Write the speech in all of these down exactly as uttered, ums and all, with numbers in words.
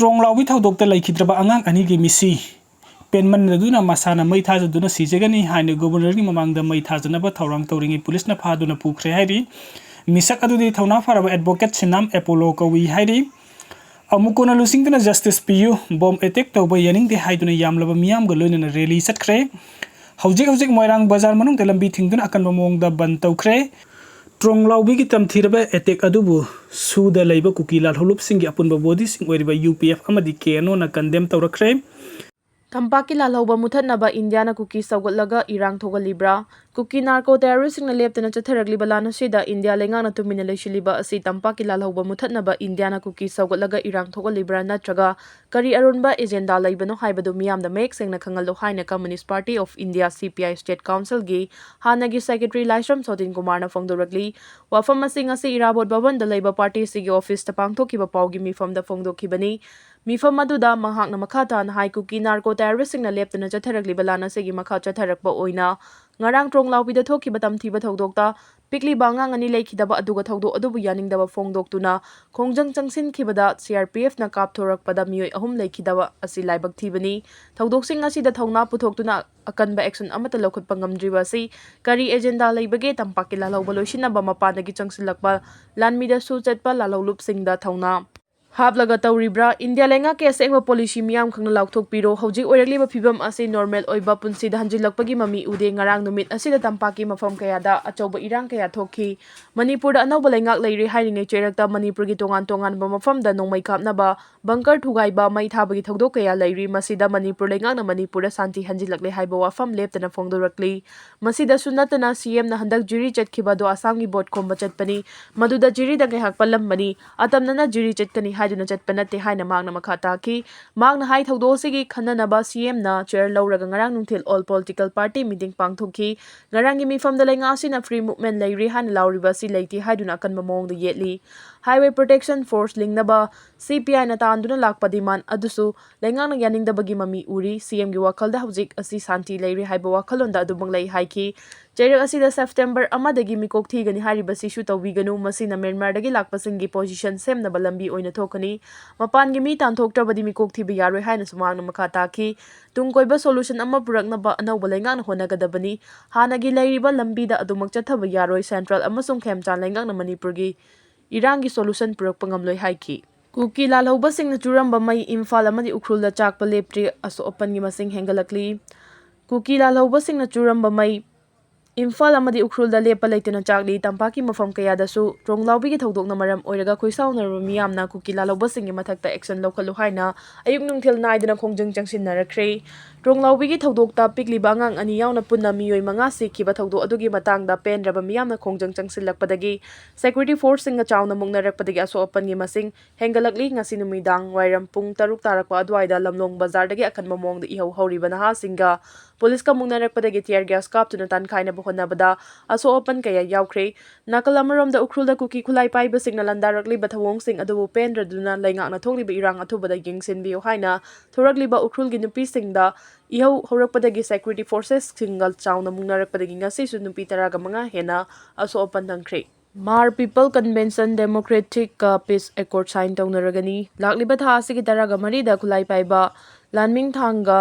ꯇ꯭ꯔꯣꯡ ꯂꯥꯎꯕꯤ ꯊꯧꯗꯣꯛꯇ ꯂꯩꯈꯤꯗ꯭ꯔꯕ ꯑꯉꯥꯡ ꯑꯅꯤꯒꯤ ꯃꯤꯁꯤ ꯄꯦꯟꯃꯟꯗꯗꯨꯅ ꯃꯁꯥꯅ ꯃꯩ ꯊꯥꯖꯗꯨꯅ ꯁꯤꯖꯒꯅꯤ ꯍꯥꯏꯅ ꯒꯣꯕꯔꯅꯔꯒꯤ ꯃꯃꯥꯡꯗ ꯃꯩ ꯊꯥꯖꯅꯕ ꯊꯧꯔꯥꯡ ꯇꯧꯔꯤꯉꯩ ꯄꯨꯂꯤꯁꯅ ꯐꯥꯗꯨꯅ ꯄꯨꯈ꯭ꯔꯦ ꯍꯥꯏꯔꯤ꯫ ꯃꯤꯁꯛ ꯑꯗꯨꯗꯤ ꯊꯧꯅꯥ ꯐꯔꯕ ꯑꯦꯗꯚꯣꯀꯦꯠ ꯁꯤꯅꯥꯝ ꯑꯦꯄꯣꯂꯣ ꯀꯧꯏ ꯍꯥꯏꯔꯤ꯫ ꯑꯃꯨꯛ ꯀꯣꯟꯅ ꯂꯨꯆꯤꯡꯗꯨꯅ ꯖꯁꯇꯤꯁ ꯄꯤꯌꯨ, ꯕꯣꯝ ꯑꯦꯇꯦꯛ ꯇꯧꯕ ꯌꯥꯅꯤꯡꯗꯦ ꯍꯥꯏꯗꯨꯅ ꯌꯥꯝꯂꯕ ꯃꯤꯌꯥꯝꯒ ꯂꯣꯏꯅꯅ ꯔꯦꯂꯤ ꯆꯠꯈ꯭ꯔꯦ꯫ ꯍꯧꯖꯤꯛ ꯍꯧꯖꯤꯛ ꯃꯣꯏꯔꯥꯡ ꯕꯖꯥꯔ ꯃꯅꯨꯡꯗ ꯂꯝꯕꯤ ꯊꯤꯡꯗꯨꯅ ꯑꯀꯟꯕ ꯃꯑꯣꯡꯗ ꯕꯟ ꯇꯧꯈ꯭ꯔꯦ꯫ ꯇ꯭ꯔꯣꯡ ꯂꯥꯎꯕꯤꯒꯤ ꯇꯝꯊꯤꯔꯕ ꯑꯦꯇꯦꯛ ꯑꯗꯨꯕꯨ ꯁꯨꯗ ꯂꯩꯕ ꯀꯨꯀꯤ ꯂꯥꯜꯍꯧꯂꯨꯞꯁꯤꯡꯒꯤ ꯑꯄꯨꯟꯕ ꯕꯣꯗꯤꯁꯤꯡ ꯑꯣꯏꯔꯤꯕ ꯌꯨ ꯄꯤ ꯑꯦꯐ ꯑꯃꯗꯤ ꯀꯦ ꯑꯦꯟ ꯑꯣꯅ ꯀꯟꯗꯦꯝ ꯇꯧꯔꯛꯈ꯭ꯔꯦ꯫ ꯇꯝꯄꯥꯛꯀꯤ ꯂꯥꯜꯍꯧꯕ ꯃꯨꯊꯠꯅꯕ ꯏꯟꯗꯤꯌꯥꯅ ꯀꯨꯀꯤ ꯁꯧꯒꯠꯂꯒ ꯏꯔꯥꯡ ꯊꯣꯛꯍꯜꯂꯤꯕ꯭ꯔꯥ? ꯀꯨꯀꯤ ꯅꯥꯔꯀꯣ ꯇꯦꯔꯣꯔꯤꯁꯁꯤꯡꯅ ꯂꯦꯞꯇꯅ ꯆꯠꯊꯔꯛꯂꯤꯕ ꯂꯥꯟ ꯑꯁꯤꯗ ꯏꯟꯗꯤꯌꯥ ꯂꯩꯉꯥꯛꯅ ꯇꯨꯃꯤꯟꯅ ꯂꯩꯁꯤꯜꯂꯤꯕ ꯑꯁꯤ ꯇꯝꯄꯥꯛꯀꯤ ꯂꯥꯜꯍꯧꯕ ꯃꯨꯊꯠꯅꯕ ꯏꯟꯗꯤꯌꯥꯅ ꯀꯨꯀꯤ ꯁꯧꯒꯠꯂꯒ ꯏꯔꯥꯡ ꯊꯣꯛꯍꯜꯂꯤꯕ꯭ꯔꯥ, ꯅꯠꯇ꯭ꯔꯒ ꯀꯔꯤ ꯑꯔꯣꯟꯕ ꯑꯦꯖꯦꯟꯗꯥ ꯂꯩꯕꯅꯣ ꯍꯥꯏꯕꯗꯨ ꯃꯤꯌꯥꯝꯗ ꯃꯌꯦꯛ ꯁꯦꯡꯅ ꯈꯪꯍꯜꯂꯨ ꯍꯥꯏꯅ Communist Party of India, C P I, State Councilꯒꯤ ꯍꯥꯟꯅꯒꯤ Secretary ꯂꯥꯏꯁ꯭ꯔꯝ ꯁꯣꯇꯤꯟ ꯀꯨꯃꯥꯔꯅ ꯐꯣꯡꯗꯣꯔꯛꯂꯤ꯫ ꯋꯥꯐꯝ ꯑꯁꯤ ꯉꯁꯤ ꯏꯔꯥꯕꯣꯠ ꯚꯕꯟꯗ ꯂꯩꯕ ꯄꯥꯔꯇꯤꯁꯤꯒꯤ ꯑꯣꯐꯤꯁꯇ ꯄꯥꯡꯊꯣꯛꯈꯤꯕ ꯄꯥꯎꯒꯤ ꯃꯤꯐꯝꯗ ꯐꯣꯡꯗꯣꯛꯈꯤꯕꯅꯤ꯫ ꯃꯤꯐꯝ ꯑꯗꯨꯗ ꯃꯍꯥꯛꯅ ꯃꯈꯥ ꯇꯥꯅ ꯍꯥꯏ, ꯀꯨꯀꯤ ꯅꯥꯔꯀꯣ ꯇꯦꯔꯣꯔꯤꯁꯁꯤꯡꯅ ꯂꯦꯞꯇꯅ ꯆꯠꯊꯔꯛꯂꯤꯕ ꯂꯥꯟ ꯑꯁꯤꯒꯤ ꯃꯈꯥ ꯆꯠꯊꯔꯛꯄ ꯑꯣꯏꯅ ꯉꯔꯥꯡ ꯇ꯭ꯔꯣꯡ ꯂꯥꯎꯕꯤꯗ ꯊꯣꯛꯈꯤꯕ ꯇꯝꯊꯤꯕ ꯊꯧꯗꯣꯛꯇ ꯄꯤꯛꯂꯤꯕ ꯑꯉꯥꯡ ꯑꯅꯤ ꯂꯩꯈꯤꯗꯕ ꯑꯗꯨꯒ ꯊꯧꯗꯣꯛ ꯑꯗꯨꯕꯨ ꯌꯥꯅꯤꯡꯗꯕ ꯐꯣꯡꯗꯣꯛꯇꯨꯅ ꯈꯣꯡꯖꯪ ꯆꯪꯁꯤꯟꯈꯤꯕꯗ C R P Fꯅ ꯀꯥꯞꯊꯣꯔꯛꯄꯗ ꯃꯤꯑꯣꯏ ꯑꯍꯨꯝ ꯂꯩꯈꯤꯗꯕ ꯑꯁꯤ ꯂꯥꯏꯕꯛ ꯊꯤꯕꯅꯤ꯫ ꯊꯧꯗꯣꯛꯁꯤꯡ ꯑꯁꯤꯗ ꯊꯧꯅꯥ ꯄꯨꯊꯣꯛꯇꯨꯅ ꯑꯀꯟꯕ action ꯑꯃꯠꯇ ꯂꯧꯈꯠꯄ ꯉꯝꯗ꯭ꯔꯤꯕ ꯑꯁꯤ ꯀꯔꯤ ꯑꯦꯖꯦꯟꯗꯥ ꯂꯩꯕꯒꯦ? ꯇꯝꯄꯥꯛꯀꯤ ꯂꯥꯜꯍꯧꯕ ꯂꯣꯏꯁꯤꯟꯅꯕ ꯃꯄꯥꯟꯗꯒꯤ ꯆꯪꯁꯤꯜꯂꯛꯄ ꯂꯥꯟꯃꯤꯗꯁꯨ ꯆꯠꯄ ꯂꯥꯜꯍꯧꯂꯨꯞꯁꯤꯡꯗ ꯊꯧꯅꯥ ꯍꯥꯞꯂꯒ ꯇꯧꯔꯤꯕ꯭ꯔꯥ? ꯏꯟꯗꯤꯌꯥ ꯂꯩꯉꯥꯛꯀꯤ ꯑꯁꯦꯡꯕ ꯄꯣꯂꯤꯁꯤ ꯃꯤꯌꯥꯝ ꯈꯪꯅ ꯂꯥꯎꯊꯣꯛꯄꯤꯔꯣ꯫ ꯍꯧꯖꯤꯛ ꯑꯣꯏꯔꯛꯂꯤꯕ ꯐꯤꯕꯝ ꯑꯁꯤ ꯅꯣꯔꯃꯦꯜ ꯑꯣꯏꯕ ꯄꯨꯟꯁꯤꯗ ꯍꯟꯖꯤꯜꯂꯛꯄꯒꯤ ꯃꯃꯤ ꯎꯗꯦ꯫ ꯉꯔꯥꯡ ꯅꯨꯃꯤꯠ ꯑꯁꯤꯗ ꯇꯝꯄꯥꯛꯀꯤ ꯃꯐꯝ ꯀꯌꯥꯗ ꯑꯆꯧꯕ ꯏꯔꯥꯡ ꯀꯌꯥ ꯊꯣꯛꯈꯤ꯫ ꯃꯅꯤꯄꯨꯔꯗ ꯑꯅꯧꯕ ꯂꯩꯉꯥꯛ ꯂꯩꯔꯦ ꯍꯥꯏꯔꯤꯉꯩ ꯆꯩꯔꯛꯇ ꯃꯅꯤꯄꯨꯔꯒꯤ ꯇꯣꯉꯥꯟ ꯇꯣꯉꯥꯟꯕ ꯃꯐꯝꯗ ꯅꯣꯡꯃꯩ ꯀꯥꯞꯅꯕ, ꯕꯪꯀꯔ ꯊꯨꯒꯥꯏꯕ, ꯃꯩ ꯊꯥꯕꯒꯤ ꯊꯧꯗꯣꯛ ꯀꯌꯥ ꯂꯩꯔꯤ꯫ ꯃꯁꯤꯗ ꯃꯅꯤꯄꯨꯔ ꯂꯩꯉꯥꯛꯅ ꯃꯅꯤꯄꯨꯔꯗ ꯁꯥꯟꯇꯤ ꯍꯟꯖꯤꯜꯂꯛꯂꯦ ꯍꯥꯏꯕ ꯋꯥꯐꯝ ꯂꯦꯞꯇꯅ ꯐꯣꯡꯗꯣꯔꯛꯂꯤ꯫ ꯃꯁꯤꯗꯁꯨ ꯅꯠꯇꯅ C M ꯅ ꯍꯟꯗꯛ ꯖꯤꯔꯤ ꯆꯠꯈꯤꯕ ꯑꯗꯣ ꯑꯁꯥꯝꯒꯤ ꯚꯣꯠ ꯈꯣꯝꯕ ꯆꯠꯄꯅꯤ꯫ ꯃꯗꯨꯗ ꯖꯤꯔꯤꯗ ꯉꯥꯏꯍꯥꯛ ꯄꯜꯂꯝꯕꯅꯤ꯫ ꯑꯇꯝꯅꯅ ꯖꯤꯔꯤ ꯆꯠꯀꯅꯤ ꯍꯥꯏꯗꯨꯅ ꯆꯠꯄ ꯅꯠꯇꯦ ꯍꯥꯏꯅ ꯃꯍꯥꯛꯅ ꯃꯈꯥ ꯇꯥꯈꯤ꯫ ꯃꯍꯥꯛꯅ ꯍꯥꯏ, ꯊꯧꯗꯣꯛ ꯑꯁꯤꯒꯤ ꯈꯟꯅꯅꯕ C M ꯅ chair ꯂꯧꯔꯒ ꯉꯔꯥꯡ ꯅꯨꯡꯊꯤꯜ all political party meeting ꯄꯥꯡꯊꯣꯛꯈꯤ꯫ ꯉꯔꯥꯡꯒꯤ ꯃꯤꯐꯝꯗ ꯂꯩꯉꯥꯛ ꯑꯁꯤꯅ free movement ꯂꯩꯔꯤ ꯍꯥꯏꯅ ꯂꯥꯎꯔꯤꯕ ꯑꯁꯤ ꯂꯩꯇꯦ ꯍꯥꯏꯗꯨꯅ ꯑꯀꯟꯕ ꯃꯑꯣꯡꯗ ꯌꯦꯠꯂꯤ꯫ Highway Protection Force ꯂꯤꯡꯅꯕ C P I ꯅ ꯇꯥꯟꯗꯨꯅ ꯂꯥꯛꯄ demand ꯑꯗꯨꯁꯨ ꯂꯩꯉꯥꯛꯅ ꯌꯥꯅꯤꯡꯗꯕꯒꯤ ꯃꯃꯤ ꯎꯔꯤ꯫ C M ꯒꯤ ꯋꯥꯈꯜꯗ ꯍꯧꯖꯤꯛ ꯑꯁꯤ ꯁꯥꯟꯇꯤ ꯂꯩꯔꯤ ꯍꯥꯏꯕ ꯋꯥꯈꯜꯂꯣꯟꯗ ꯑꯗꯨꯃꯛ ꯂꯩ ꯍꯥꯏꯈꯤ꯫ ꯆꯩꯔꯛ ꯑꯁꯤꯗ September ꯑꯃꯗꯒꯤ ꯃꯤꯀꯣꯛ ꯊꯤꯒꯅꯤ ꯍꯥꯏꯔꯤꯕꯁꯤꯁꯨ ꯇꯧꯕꯤꯒꯅꯨ꯫ ꯃꯁꯤꯅ ꯃ꯭ꯌꯥꯟꯃꯥꯔꯗꯒꯤ ꯂꯥꯛꯄꯁꯤꯡꯒꯤ position ꯁꯦꯝꯅꯕ ꯂꯝꯕꯤ ꯑꯣꯏꯅ ꯊꯣꯛꯀꯅꯤ꯫ ꯃꯄꯥꯟꯒꯤ ꯃꯤ ꯇꯥꯟꯊꯣꯛꯇ꯭ꯔꯕꯗꯤ ꯃꯤꯀꯣꯛ ꯊꯤꯕ ꯌꯥꯔꯣꯏ ꯍꯥꯏꯅꯁꯨ ꯃꯍꯥꯛꯅ ꯃꯈꯥ ꯇꯥꯈꯤ꯫ ꯇꯨꯡ ꯀꯣꯏꯕ solution ꯑꯃ ꯄꯨꯔꯛꯅꯕ ꯑꯅꯧꯕ ꯂꯩꯉꯥꯛꯅ ꯍꯣꯠꯅꯒꯗꯕꯅꯤ꯫ ꯍꯥꯟꯅꯒꯤ ꯂꯩꯔꯤꯕ ꯂꯝꯕꯤꯗ ꯑꯗꯨꯃꯛ ꯆꯠꯊꯕ ꯌꯥꯔꯣꯏ꯫ Central ꯑꯃꯁꯨꯡ ꯈꯦꯝꯆꯥꯟ ꯂꯩꯉꯥꯛꯅ ꯃꯅꯤꯄꯨꯔꯒꯤ ꯏꯔꯥꯡꯒꯤ solution ꯄꯨꯔꯛꯄ ꯉꯝꯂꯣꯏ ꯍꯥꯏꯈꯤ꯫ ꯀꯨꯀꯤ ꯂꯥꯜꯍꯧꯕꯁꯤꯡꯅ ꯆꯨꯔꯝꯕ ꯃꯩ ꯏꯝꯐꯥꯜ ꯑꯃꯗꯤ ꯎꯈ꯭ꯔꯨꯜꯗ ꯆꯥꯛꯄ ꯂꯦꯞꯇ꯭ꯔꯤ꯫ ꯑꯁꯣꯛ ꯑꯄꯟꯒꯤ ꯃꯁꯤꯡ ꯍꯦꯟꯒꯠꯂꯛꯂꯤ꯫ ꯀꯨꯀꯤ ꯂꯥꯜꯍꯧꯕꯁꯤꯡꯅ ꯆꯨꯔꯝꯕ ꯃꯩ ꯏꯝꯐꯥꯜ ꯑꯃꯗꯤ ꯎꯈ꯭ꯔꯨꯜꯗ ꯂꯦꯞꯄ ꯂꯩꯇꯅ ꯆꯥꯛꯂꯤ꯫ ꯇꯝꯄꯥꯛꯀꯤ ꯃꯐꯝ ꯀꯌꯥꯗꯁꯨ ꯇ꯭ꯔꯣꯡꯂꯥꯎꯕꯤꯒꯤ ꯊꯧꯗꯣꯛꯅ ꯃꯔꯝ ꯑꯣꯏꯔꯒ ꯈꯣꯏꯁꯥꯎꯅꯔꯕ ꯃꯤꯌꯥꯝꯅ ꯀꯨꯀꯤ ꯂꯥꯜꯍꯧꯕꯁꯤꯡꯒꯤ ꯃꯊꯛꯇ action ꯂꯧꯈꯠꯂꯨ ꯍꯥꯏꯅ ꯑꯌꯨꯛ ꯅꯨꯡꯊꯤꯜ ꯅꯥꯏꯗꯅ ꯈꯣꯡꯖꯪ ꯆꯪꯁꯤꯟꯅꯔꯛꯈ꯭ꯔꯦ꯫ ꯇ꯭ꯔꯣꯡꯂꯥꯎꯕꯤꯒꯤ ꯊꯧꯗꯣꯛꯇ ꯄꯤꯛꯂꯤꯕ ꯑꯉꯥꯡ ꯑꯅꯤ ꯌꯥꯎꯅ ꯄꯨꯟꯅ ꯃꯤꯑꯣꯏ ꯃꯉꯥ ꯁꯤꯈꯤꯕ ꯊꯧꯗꯣꯛ ꯑꯗꯨꯒꯤ ꯃꯇꯥꯡꯗ ꯄꯦꯟꯗ꯭ꯔꯕ ꯃꯤꯌꯥꯝꯅ ꯈꯣꯡꯖꯪ ꯆꯪꯁꯤꯜꯂꯛꯄꯗꯒꯤ security force ꯁꯤꯡꯒ ꯆꯥꯎꯅ ꯃꯨꯛꯅꯔꯛꯄꯗꯒꯤ ꯑꯁꯣꯛ ꯑꯄꯟꯒꯤ ꯃꯁꯤꯡ ꯍꯦꯟꯒꯠꯂꯛꯂꯤ꯫ ꯉꯁꯤ ꯅꯨꯃꯤꯗꯥꯡ ꯋꯥꯏꯔꯝ ꯄꯨꯡ ꯇꯔꯨꯛ ꯇꯥꯔꯛꯄ ꯑꯗꯨꯋꯥꯏꯗ ꯂꯝꯂꯣꯡ ꯕꯖꯥꯔꯗꯒꯤ ꯑꯀꯟꯕ ꯃꯑꯣꯡꯗ ꯏꯍꯧ ꯍꯧꯔꯤꯕ ꯅꯍꯥꯁꯤꯡꯒ ꯄꯨꯂꯤꯁꯀ ꯃꯨꯛꯅꯔꯛꯄꯗꯒꯤ tear gas ꯀꯥꯞꯇꯨꯅ ꯇꯥꯟꯈꯥꯏꯅꯕ ꯍꯣꯠꯅꯕꯗ ꯑꯁꯣꯛ ꯑꯄꯟ ꯀꯌꯥ ꯌꯥꯎꯈ꯭ꯔꯦ꯫ ꯅꯥꯀꯜ ꯑꯃꯔꯣꯝꯗ ꯎꯈ꯭ꯔꯨꯜꯗ ꯀꯨꯀꯤ ꯈꯨꯠꯂꯥꯏ ꯄꯥꯏꯕꯁꯤꯡꯅ ꯂꯥꯟꯗꯥꯔꯛꯂꯤꯕ ꯊꯧꯑꯣꯡꯁꯤꯡ ꯑꯗꯨꯕꯨ ꯄꯦꯟꯗ꯭ꯔꯗꯨꯅ ꯂꯩꯉꯥꯛꯅ ꯊꯣꯛꯂꯤꯕ ꯏꯔꯥꯡ ꯑꯊꯨꯕꯗ ꯌꯦꯡꯁꯤꯟꯕꯤꯌꯨ ꯍꯥꯏꯅ ꯊꯣꯔꯛꯂꯤꯕ ꯎꯈ꯭ꯔꯨꯜꯒꯤ ꯅꯨꯄꯤꯁꯤꯡꯗ ꯏꯍꯧ ꯍꯧꯔꯛꯄꯗꯒꯤ security forces ꯁꯤꯡꯒ ꯆꯥꯎꯅ ꯃꯨꯛꯅꯔꯛꯄꯗꯒꯤ ꯉꯁꯤꯁꯨ ꯅꯨꯄꯤ ꯇꯔꯥꯒ ꯃꯉꯥ ꯍꯦꯟꯅ ꯑꯁꯣꯛ ꯑꯄꯟ ꯅꯪꯈ꯭ꯔꯦ꯫ Hmar People Convention Democratic ꯀ peace accord sign ꯇꯧꯅꯔꯒꯅꯤ꯫ ꯂꯥꯛꯂꯤꯕ ꯊꯥ ꯑꯁꯤꯒꯤ ꯇꯔꯥꯒ ꯃꯔꯤꯗ ꯈꯨꯠꯂꯥꯏ ꯄꯥꯏꯕ ꯂꯥꯟꯃꯤꯡꯊꯥꯡꯒ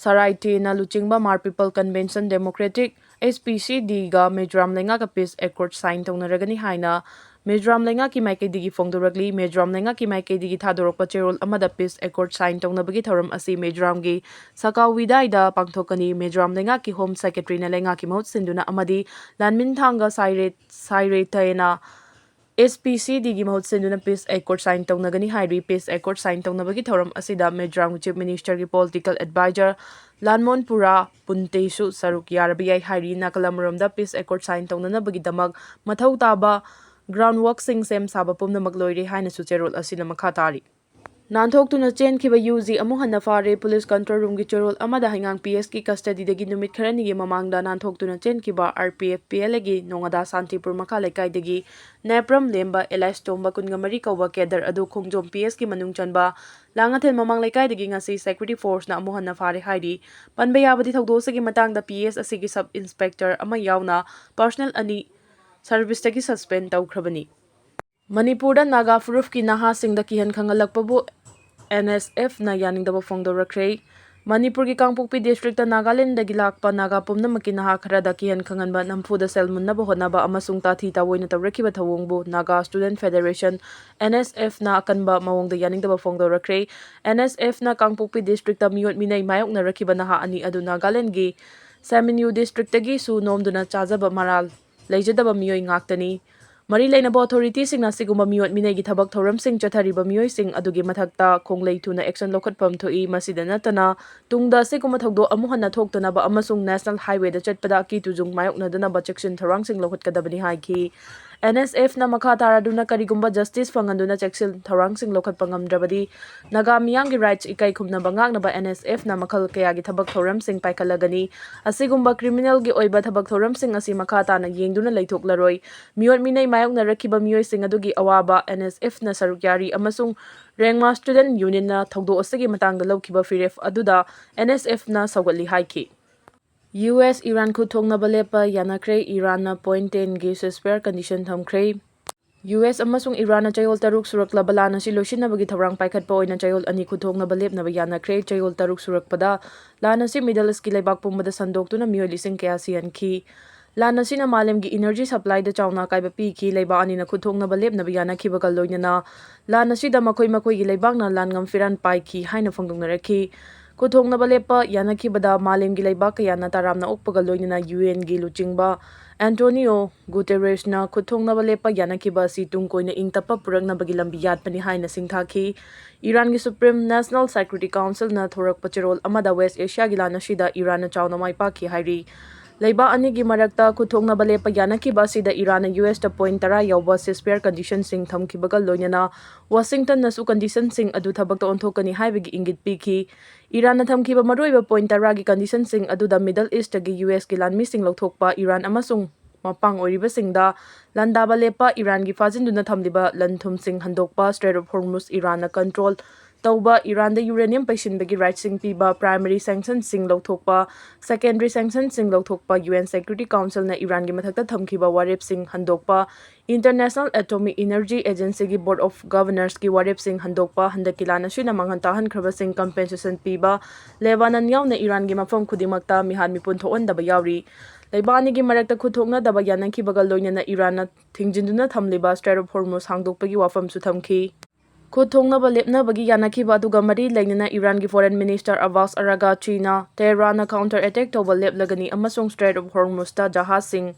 ꯁꯔꯥꯏꯇꯦꯅ ꯂꯨꯆꯤꯡꯕ Hmar People Convention Democratic, H P C D ꯒ ꯃꯤꯖꯣꯔꯥꯝ ꯂꯩꯉꯥꯛꯀ peace accord sign ꯇꯧꯅꯔꯒꯅꯤ ꯍꯥꯏꯅ ꯃꯤꯖꯣꯔꯥꯝ ꯂꯩꯉꯥꯛꯀꯤ ꯃꯥꯏꯀꯩꯗꯒꯤ ꯐꯣꯡꯗꯣꯔꯛꯂꯤ꯫ ꯃꯤꯖꯣꯔꯥꯝ ꯂꯩꯉꯥꯛꯀꯤ ꯃꯥꯏꯀꯩꯗꯒꯤ ꯊꯥꯗꯣꯔꯛꯄ ꯆꯦꯔꯣꯜ ꯑꯃꯗ peace accord sign ꯇꯧꯅꯕꯒꯤ ꯊꯧꯔꯝ ꯑꯁꯤ ꯃꯤꯖꯣꯔꯥꯝꯒꯤ ꯁꯀꯥꯎ ꯋꯤꯗꯥꯏꯗ ꯄꯥꯡꯊꯣꯛꯀꯅꯤ꯫ ꯃꯤꯖꯣꯔꯥꯝ ꯂꯩꯉꯥꯛꯀꯤ Home Secretary ꯅ ꯂꯩꯉꯥꯛꯀꯤ ꯃꯍꯨꯠ ꯁꯤꯟꯗꯨꯅ ꯑꯃꯗꯤ ꯂꯥꯟꯃꯤꯟꯊꯥꯡꯒ ꯁꯥꯏꯔꯦ-, ꯁꯥꯏꯔꯦꯊꯦꯅ H P C D ꯒꯤ ꯃꯍꯨꯠ ꯁꯤꯟꯗꯨꯅ peace accord sign ꯇꯧꯅꯒꯅꯤ ꯍꯥꯏꯔꯤ꯫ Peace accord sign ꯇꯧꯅꯕꯒꯤ ꯊꯧꯔꯝ ꯑꯁꯤꯗ ꯃꯤꯖꯣꯔꯥꯝꯒꯤ Chief Minister ꯒꯤ political advisor ꯂꯥꯟꯃꯣꯟ ꯄꯨꯔꯥ ꯄꯨꯟꯇꯦꯁꯨ ꯁꯔꯨꯛ ꯌꯥꯔꯕ ꯌꯥꯏ ꯍꯥꯏꯔꯤ꯫ ꯅꯥꯀꯜ ꯑꯃꯔꯣꯝꯗ peace accord sign ꯇꯧꯅꯅꯕꯒꯤꯗꯃꯛ ꯃꯊꯧ ꯇꯥꯕ ground work ꯁꯤꯡ ꯁꯦꯝ ꯁꯥꯕ ꯄꯨꯝꯅꯃꯛ ꯂꯣꯏꯔꯦ ꯍꯥꯏꯅꯁꯨ ꯆꯦꯔꯣꯜ ꯑꯁꯤꯅ ꯃꯈꯥ ꯇꯥꯔꯤ꯫ ꯅꯥꯟꯊꯣꯛꯇꯨꯅ ꯆꯦꯟꯈꯤꯕ ꯌꯨ ꯖꯤ ꯑꯃꯨꯛ ꯍꯟꯅ ꯐꯥꯔꯦ꯫ ꯄꯨꯂꯤꯁ ꯀꯟꯇ꯭ꯔꯣꯜ ꯔꯨꯝꯒꯤ ꯆꯦꯔꯣꯜ ꯑꯃꯗ ꯍꯩꯉꯥꯡ ꯄꯤ ꯑꯦꯁꯀꯤ ꯀꯁꯇꯗꯤꯗꯒꯤ ꯅꯨꯃꯤꯠ ꯈꯔꯅꯤꯒꯤ ꯃꯃꯥꯡꯗ ꯅꯥꯟꯊꯣꯛꯇꯨꯅ ꯆꯦꯟꯈꯤꯕ R P F P L ꯑꯦꯒꯤ ꯅꯣꯉꯥꯗꯥ ꯁꯥꯟꯇꯤꯄꯨꯔ ꯃꯈꯥ ꯂꯩꯀꯥꯏꯗꯒꯤ ꯅꯦꯄ꯭ꯔꯝ ꯂꯦꯝꯕ ꯑꯦꯂꯥꯏꯁ ꯇꯣꯝꯕ ꯀꯨꯟꯒ ꯃꯔꯤ ꯀꯧꯕ ꯀꯦꯗꯔ ꯑꯗꯨ ꯈꯣꯡꯖꯣꯝ ꯄꯤ ꯑꯦꯁꯀꯤ ꯃꯅꯨꯡ ꯆꯟꯕ ꯂꯥꯡꯉꯊꯦꯜ ꯃꯃꯥꯡ ꯂꯩꯀꯥꯏꯗꯒꯤ ꯉꯁꯤ ꯁꯦꯀ꯭ꯌꯨꯔꯤꯇꯤ ꯐꯣꯔꯁꯅ ꯑꯃꯨꯛ ꯍꯟꯅ ꯐꯥꯔꯦ ꯍꯥꯏꯔꯤ꯫ ꯄꯟꯕ ꯌꯥꯕꯗꯤ ꯊꯧꯗꯣꯛ ꯑꯁꯤꯒꯤ ꯃꯇꯥꯡꯗ ꯄꯤ ꯑꯦꯁ ꯑꯁꯤꯒꯤ ꯁꯕ ꯏꯟꯁꯄꯦꯛꯇꯔ ꯑꯃ ꯌꯥꯎꯅ ꯄꯥꯔꯁꯅꯦꯜ ꯑꯅꯤ ꯁꯔꯚꯤꯁꯇꯒꯤ ꯁꯁꯄꯦꯟ ꯇꯧꯈ꯭ꯔꯕꯅꯤ꯫ ꯃꯅꯤꯄꯨꯔꯗ ꯅꯥꯒꯥ ꯐꯨꯔꯨꯞꯀꯤ ꯅꯍꯥꯁꯤꯡꯗ ꯀꯤꯍꯟ ꯈꯪꯍꯜꯂꯛꯄꯕꯨ ꯑꯦꯟ ꯑꯦꯁ ꯑꯦꯐꯅ ꯌꯥꯅꯤꯡꯗꯕ ꯐꯣꯡꯗꯣꯔꯛꯈ꯭ꯔꯦ꯫ ꯃꯅꯤꯄꯨꯔꯒꯤ ꯀꯥꯡꯄꯣꯛꯄꯤ ꯗꯤꯁꯇ꯭ꯔꯤꯛꯇ ꯅꯥꯒꯥꯂꯦꯟꯗꯒꯤ ꯂꯥꯛꯄ ꯅꯥꯒꯥ ꯄꯨꯝꯅꯃꯛꯀꯤ ꯅꯍꯥ ꯈꯔꯗ ꯀꯤꯍꯟ ꯈꯪꯍꯟꯕ, ꯅꯝꯐꯨꯗ ꯁꯦꯜ ꯃꯨꯟꯅꯕ ꯍꯣꯠꯅꯕ ꯑꯃꯁꯨꯡ ꯇꯥꯊꯤ ꯇꯥꯑꯣꯏꯅ ꯇꯧꯔꯛꯈꯤꯕ ꯊꯧꯑꯣꯡꯕꯨ ꯅꯥꯒꯥ ꯁ꯭ꯇꯨꯗꯦꯟꯠ ꯐꯦꯗꯔꯦꯁꯟ, ꯑꯦꯟ ꯑꯦꯁ ꯑꯦꯐꯅ ꯑꯀꯟꯕ ꯃꯑꯣꯡꯗ ꯌꯥꯅꯤꯡꯗꯕ ꯐꯣꯡꯗꯣꯔꯛꯈ꯭ꯔꯦ꯫ ꯑꯦꯟ ꯑꯦꯁ ꯑꯦꯐꯅ ꯀꯥꯡꯄꯣꯛꯄꯤ ꯗꯤꯁꯇ꯭ꯔꯤꯛꯇ ꯃꯤꯑꯣꯠ ꯃꯤꯅꯩ ꯃꯥꯌꯣꯛꯅꯔꯛꯈꯤꯕ ꯅꯍꯥ ꯑꯅꯤ ꯑꯗꯨ ꯅꯥꯒꯥꯂꯦꯟꯗꯒꯤ ꯁꯦꯃꯤꯟꯌꯨ ꯗꯤꯁꯇ꯭ꯔꯤꯛꯇꯒꯤꯁꯨ ꯅꯣꯝꯗꯨꯅ ꯆꯥꯖꯕ ꯃꯔꯥꯜ ꯂꯩꯖꯗꯕ ꯃꯤꯑꯣꯏ ꯉꯥꯛꯇꯅꯤ꯫ ꯃꯔꯤ ꯂꯩꯅꯕ ꯑꯣꯊꯣꯔꯤꯇꯤꯁꯤꯡꯅ ꯑꯁꯤꯒꯨꯝꯕ ꯃꯤꯑꯣꯠ ꯃꯤꯅꯩꯒꯤ ꯊꯕꯛ ꯊꯧꯔꯝꯁꯤꯡ ꯆꯠꯊꯔꯤꯕ ꯃꯤꯑꯣꯏꯁꯤꯡ ꯑꯗꯨꯒꯤ ꯃꯊꯛꯇ ꯈꯣꯡꯂꯩ ꯊꯨꯅ ꯑꯦꯛꯁꯟ ꯂꯧꯈꯠꯐꯝ ꯊꯣꯛꯏ꯫ ꯃꯁꯤꯗ ꯅꯠꯇꯅ ꯇꯨꯡꯗ ꯑꯁꯤꯒꯨꯝꯕ ꯊꯧꯗꯣꯛ ꯑꯃꯨꯛ ꯍꯟꯅ ꯊꯣꯛꯇꯅꯕ ꯑꯃꯁꯨꯡ ꯅꯦꯁꯅꯦꯜ ꯍꯥꯏꯋꯦꯗ ꯆꯠꯄꯗ ꯑꯀꯤ ꯇꯨꯖꯨꯡ ꯃꯥꯌꯣꯛꯅꯗꯅꯕ ꯆꯦꯛꯁꯤꯟ ꯊꯧꯔꯥꯡꯁꯤꯡ ꯂꯧꯈꯠꯀꯗꯕꯅꯤ ꯍꯥꯏꯈꯤ꯫ ꯑꯦꯟ ꯑꯦꯁ ꯑꯦꯐꯅ ꯃꯈꯥ ꯇꯥꯔꯗꯨꯅ ꯀꯔꯤꯒꯨꯝꯕ ꯖꯁꯇꯤꯁ ꯐꯪꯍꯟꯗꯨꯅ ꯆꯦꯛꯁꯤꯟ ꯊꯧꯔꯥꯡꯁꯤꯡ ꯂꯧꯈꯠꯄ ꯉꯝꯗ꯭ꯔꯕꯗꯤ ꯅꯥꯒꯥ ꯃꯤꯌꯥꯝꯒꯤ ꯔꯥꯏꯠꯁ ꯏꯀꯥꯏ ꯈꯨꯝꯅꯕ ꯉꯥꯛꯅꯕ ꯑꯦꯟ ꯑꯦꯁ ꯑꯦꯐꯅ ꯃꯈꯜ ꯀꯌꯥꯒꯤ ꯊꯕꯛ ꯊꯧꯔꯝꯁꯤꯡ ꯄꯥꯏꯈꯠꯂꯒꯅꯤ꯫ ꯑꯁꯤꯒꯨꯝꯕ ꯀ꯭ꯔꯤꯃꯤꯅꯦꯜꯒꯤ ꯑꯣꯏꯕ ꯊꯕꯛ ꯊꯧꯔꯝꯁꯤꯡ ꯑꯁꯤ ꯃꯈꯥ ꯇꯥꯅ ꯌꯦꯡꯗꯨꯅ ꯂꯩꯊꯣꯛꯂꯔꯣꯏ꯫ ꯃꯤꯑꯣꯠ ꯃꯤꯅꯩ ꯃꯥꯌꯣꯛꯅꯔꯛꯈꯤꯕ ꯃꯤꯑꯣꯏꯁꯤꯡ ꯑꯗꯨꯒꯤ ꯑꯋꯥꯕ ꯑꯦꯟ ꯑꯦꯁ ꯑꯦꯐꯅ ꯁꯔꯨꯛ ꯌꯥꯔꯤ ꯑꯃꯁꯨꯡ ꯔꯦꯡꯃꯥ ꯁ꯭ꯇꯨꯗꯦꯟꯠ ꯌꯨꯅꯤꯌꯟꯅ ꯊꯧꯗꯣꯛ ꯑꯁꯤꯒꯤ ꯃꯇꯥꯡꯗ ꯂꯧꯈꯤꯕ ꯐꯤꯔꯦꯞ ꯑꯗꯨꯗ ꯑꯦꯟ ꯑꯦꯁ ꯑꯦꯐꯅ ꯁꯧꯒꯠꯂꯤ ꯍꯥꯏꯈꯤ꯫ ꯌꯨ ꯑꯦꯁ ꯏꯔꯥꯟ ꯈꯨꯠ ꯊꯣꯡꯅꯕ ꯂꯦꯞꯄ ꯌꯥꯅꯈ꯭ꯔꯦ꯫ ꯏꯔꯥꯟꯅ ꯄꯣꯏꯟꯠ ꯇꯦꯟꯒꯤ ceasefire ꯀꯟꯗꯤꯁꯟ ꯊꯝꯈ꯭ꯔꯦ꯫ ꯌꯨ ꯑꯦꯁ ꯑꯃꯁꯨꯡ ꯏꯔꯥꯟꯅ ꯆꯌꯣꯜ ꯇꯔꯨꯛ ꯁꯨꯔꯛꯂꯕ ꯂꯥꯟ ꯑꯁꯤ ꯂꯣꯏꯁꯤꯟꯅꯕꯒꯤ ꯊꯧꯔꯥꯡ ꯄꯥꯏꯈꯠꯄ ꯑꯣꯏꯅ ꯆꯌꯣꯜ ꯑꯅꯤ ꯈꯨꯠ ꯊꯣꯡꯅꯕ ꯂꯦꯞꯅꯕ ꯌꯥꯅꯈ꯭ꯔꯦ꯫ ꯆꯌꯣꯜ ꯇꯔꯨꯛ ꯁꯨꯔꯛꯄꯗ ꯂꯥꯟ ꯑꯁꯤ ꯃꯤꯗꯜ ꯏꯁ꯭ꯠꯀꯤ ꯂꯩꯕꯥꯛ ꯄꯨꯝꯕꯗ ꯁꯟꯗꯣꯛꯇꯨꯅ ꯃꯤꯑꯣꯏ ꯂꯤꯁꯤꯡ ꯀꯌꯥ ꯁꯤꯍꯟꯈꯤ꯫ ꯂꯥꯟ ꯑꯁꯤꯅ ꯃꯥꯂꯦꯝꯒꯤ ꯏꯅꯔꯖꯤ ꯁꯄ꯭ꯂꯥꯏꯗ ꯆꯥꯎꯅ ꯑꯀꯥꯏꯕ ꯄꯤꯈꯤ꯫ ꯂꯩꯕꯥꯛ ꯑꯅꯤꯅ ꯈꯨꯠ ꯊꯣꯡꯅꯕ ꯂꯦꯞꯅꯕ ꯌꯥꯅꯈꯤꯕꯒ ꯂꯣꯏꯅꯅ ꯂꯥꯟ ꯑꯁꯤꯗ ꯃꯈꯣꯏ ꯃꯈꯣꯏꯒꯤ ꯂꯩꯕꯥꯛꯅ ꯂꯥꯟꯉꯝ ꯐꯤꯔꯥꯟ ꯄꯥꯏꯈꯤ ꯍꯥꯏꯅ ꯐꯣꯡꯗꯣꯛꯅꯔꯛꯈꯤ꯫ ꯈꯨꯠ ꯊꯣꯡꯅꯕ ꯂꯦꯞꯄ ꯌꯥꯅꯈꯤꯕꯗ ꯃꯥꯂꯦꯝꯒꯤ ꯂꯩꯕꯥꯛ ꯀꯌꯥꯅ ꯇꯔꯥꯝꯅ ꯑꯣꯛꯄꯒ ꯂꯣꯏꯅꯅ ꯌꯨ ꯑꯦꯟꯒꯤ ꯂꯨꯆꯤꯡꯕ ꯑꯦꯟꯇꯣꯅꯤꯑꯣ ꯒꯨꯇꯦꯔꯦꯁꯅ ꯈꯨꯠ ꯊꯣꯡꯅꯕ ꯂꯦꯞꯄ ꯌꯥꯅꯈꯤꯕ ꯑꯁꯤ ꯇꯨꯡ ꯀꯣꯏꯅ ꯏꯪ ꯇꯞꯄ ꯄꯨꯔꯛꯅꯕꯒꯤ ꯂꯝꯕꯤ ꯌꯥꯠꯄꯅꯤ ꯍꯥꯏꯅ ꯁꯤꯡꯊꯥꯈꯤ꯫ ꯏꯔꯥꯟꯒꯤ ꯁꯨꯄ꯭ꯔꯤꯝ ꯅꯦꯁꯅꯦꯜ ꯁꯦꯀ꯭ꯌꯨꯔꯤꯇꯤ ꯀꯥꯎꯟꯁꯤꯜꯅ ꯊꯣꯔꯛꯄ ꯆꯦꯔꯣꯜ ꯑꯃꯗ ꯋꯦꯁ꯭ꯠ ꯑꯦꯁꯤꯌꯥꯒꯤ ꯂꯥꯟ ꯑꯁꯤꯗ ꯏꯔꯥꯟꯅ ꯆꯥꯎꯅ ꯃꯥꯏ ꯄꯥꯛꯈꯤ ꯍꯥꯏꯔꯤ꯫ ꯂꯩꯕꯥꯛ ꯑꯅꯤꯒꯤ ꯃꯔꯛꯇ ꯈꯨꯠꯊꯣꯛꯅꯕ ꯂꯦꯞꯄ ꯌꯥꯅꯈꯤꯕ ꯑꯁꯤꯗ ꯏꯔꯥꯟꯅ ꯌꯨ ꯑꯦꯁꯇ ꯄꯣꯏꯟꯠ ꯇꯔꯥ ꯌꯥꯎꯕ ceasefire conditionꯁꯤꯡ ꯊꯝꯈꯤꯕꯒ ꯂꯣꯏꯅꯅ ꯋꯥꯁꯤꯡꯇꯟꯅꯁꯨ conditionꯁꯤꯡ ꯑꯗꯨ ꯊꯕꯛꯇ ꯑꯣꯟꯊꯣꯛꯀꯅꯤ ꯍꯥꯏꯕꯒꯤ ꯏꯪꯒꯤꯠ ꯄꯤꯈꯤ꯫ ꯏꯔꯥꯟꯅ ꯊꯝꯈꯤꯕ ꯃꯔꯨꯑꯣꯏꯕ ꯄꯣꯏꯟꯠ ꯇꯔꯥꯒꯤ conditionꯁꯤꯡ ꯑꯗꯨꯗ Middle Eastꯇꯒꯤ ꯌꯨ ꯑꯦꯁꯀꯤ ꯂꯥꯟꯃꯤꯁꯤꯡ ꯂꯧꯊꯣꯛꯄ, ꯏꯔꯥꯟ ꯑꯃꯁꯨꯡ ꯃꯄꯥꯡ ꯑꯣꯏꯔꯤꯕꯁꯤꯡꯗ ꯂꯥꯟꯗꯥꯕ ꯂꯦꯞꯄ, ꯏꯔꯥꯟꯒꯤ ꯐꯥꯖꯤꯟꯗꯨꯅ ꯊꯝꯂꯤꯕ ꯂꯟ ꯊꯨꯝꯁꯤꯡ ꯍꯟꯗꯣꯛꯄ, Strait of Hormuz ꯏꯔꯥꯟꯅ control ꯇꯧꯕ, ꯏꯔꯥꯟꯗ uranium ꯄꯩꯁꯤꯟꯕꯒꯤ rightꯁꯤꯡ ꯄꯤꯕ, primary sanctionꯁꯤꯡ ꯂꯧꯊꯣꯛꯄ, secondary sanctionꯁꯤꯡ ꯂꯧꯊꯣꯛꯄ, ꯌꯨ ꯑꯦꯟ Security Councilꯅ ꯏꯔꯥꯟꯒꯤ ꯃꯊꯛꯇ ꯊꯝꯈꯤꯕ ꯋꯥꯔꯦꯞꯁꯤꯡ ꯍꯟꯗꯣꯛꯄ, International Atomic Energy Agencyꯒꯤ Board of Governorsꯀꯤ ꯋꯥꯔꯦꯞꯁꯤꯡ ꯍꯟꯗꯣꯛꯄ, ꯍꯟꯗꯛꯀꯤ ꯂꯥꯟ ꯑꯁꯤꯅ ꯃꯥꯡꯍꯟ ꯇꯥꯍꯟꯈ꯭ꯔꯕꯁꯤꯡ compensation ꯄꯤꯕ, ꯂꯦꯕꯥꯅꯟ ꯌꯥꯎꯅ ꯏꯔꯥꯟꯒꯤ ꯃꯐꯝ ꯈꯨꯗꯤꯡꯃꯛꯇ ꯃꯤꯍꯥꯠ ꯃꯤꯄꯨꯟ ꯊꯣꯛꯍꯟꯗꯕ ꯌꯥꯎꯔꯤ꯫ ꯂꯩꯕꯥꯛ ꯑꯅꯤꯒꯤ ꯃꯔꯛꯇ ꯈꯨꯠꯊꯣꯛꯅꯗꯕ ꯌꯥꯅꯈꯤꯕꯒ ꯂꯣꯏꯅꯅ ꯏꯔꯥꯟꯅ ꯊꯤꯡꯖꯤꯟꯗꯨꯅ ꯊꯝꯂꯤꯕ Strait of Hormuz ꯍꯥꯡꯗꯣꯛꯄꯒꯤ ꯋꯥꯐꯝꯁꯨ ꯊꯝꯈꯤ꯫ ꯈꯨꯠ ꯊꯣꯛꯅꯕ ꯂꯦꯞꯅꯕꯒꯤ ꯌꯥꯅꯈꯤꯕ ꯑꯗꯨꯒ ꯃꯔꯤ ꯂꯩꯅꯅ ꯏꯔꯥꯟꯒꯤ Foreign Minister ꯑꯕꯥꯁ ꯑꯔꯥꯒꯥꯆꯤꯅ ꯇꯦꯍꯔꯥꯟꯅ counter attack ꯇꯧꯕ ꯂꯦꯞꯂꯒꯅꯤ ꯑꯃꯁꯨꯡ Strait of Hormuzꯇ ꯖꯍꯥꯖꯁꯤꯡ